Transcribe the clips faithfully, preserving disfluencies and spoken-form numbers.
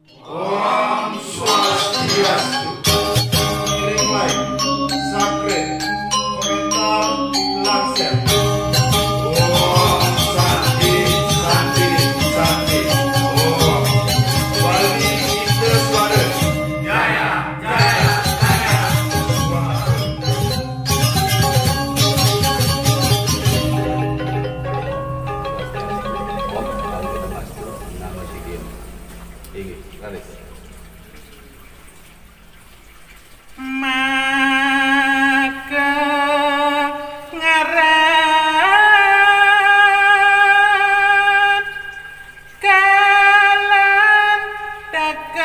Om Swastiastu. Healing Light, Sacred, Komentar Langsir. Om Santi, Santi, Santi. Om Bali Ita Suara. Jaya, jaya, jaya. Om Santi, Santi, Santi. Inggih, raris. Maka ngaran Kalan Takeng,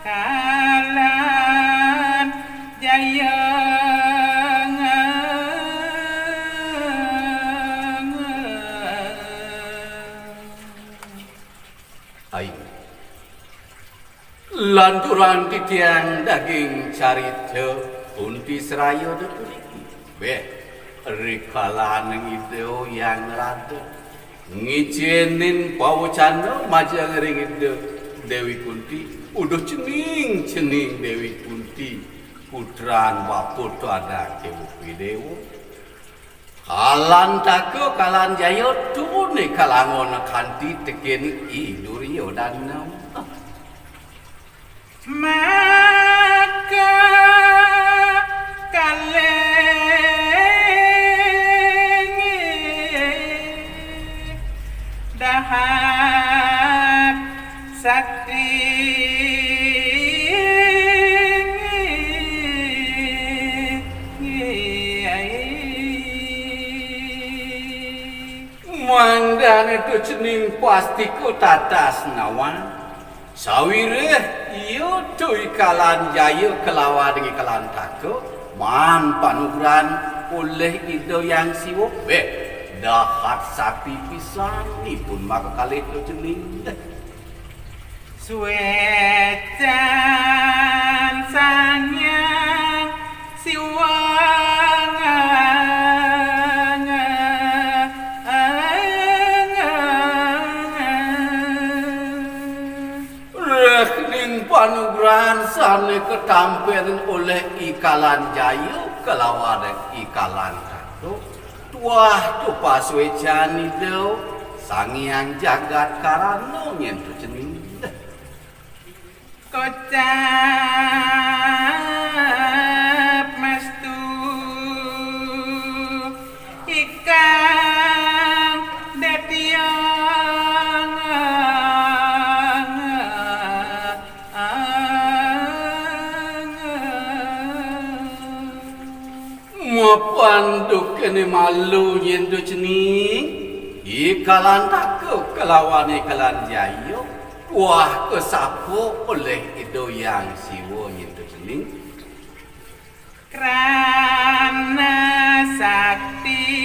Kalan Jayeng. Ai. Lanturang titiang daging carita Kunti Seraya puniki. Béh, rikalaning Ida Hyang Radén ngicénin pawecana majeng ring Ida Déwi Kunti, uduh cening-cening Déwi Kunti, putran bapa tuadaké Upi Déwa. Kalantaka, Kalanjaya, tuné kalangona kanti tekén I Duryodana. Maka kalih dahat sakti. Mangdané to cening pastika tatas nawang. Sawiréh ia to I Kalanjaya kalawan I Kalantaka maan panugrahan olih Ida Hyang Siwa, béh, dahat sakti pisan ipun makakalih to cening. Suécan Sang Hyang Siwa. Rehning panugrahan sané katampén olih I Kalanjaya kalawan I Kalantaka, tuah to pasuécan Ida Sang Hyang Jagat Karana nyén to cening. Kocap mastu ikang détiang. Mapan dukané malu nyén to cening, I Kalantaka kalawan I Kalanjaya tuah kasapa olih Ida Hyang Siwa nyén to cening. Krana sakti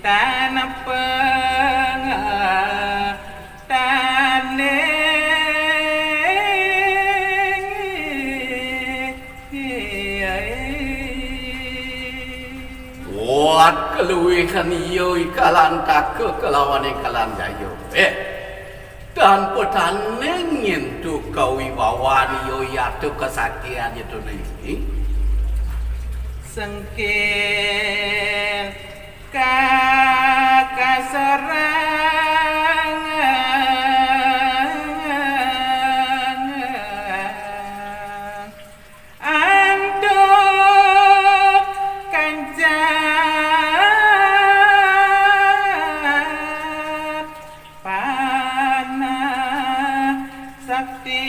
tan pang tanding. Buat kaluihan ia I Kalantaka kalawan I Kalanjaya. Béh, tan patanding nyén to kawibawan ia, ia to kasaktian ia to né. Sengkil kakasarangan. Antuk kancan panah sakti.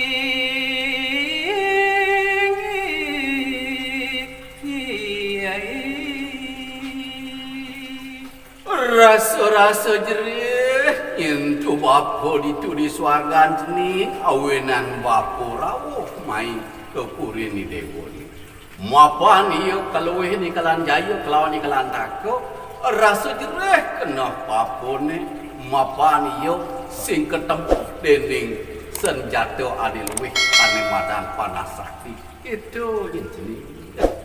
Rasa-rasa jerih nyén to bapa ditu di suargan cening, awinan bapa rauh mai ka puriné déwa. Mapan ia kaluihan I Kalanjaya kalawan I Kalantaka, rasa jerih keneh bapané, mapan ia sing katempuh déning Senjata ane luwih ane madan panah sakti. Itu je jenis.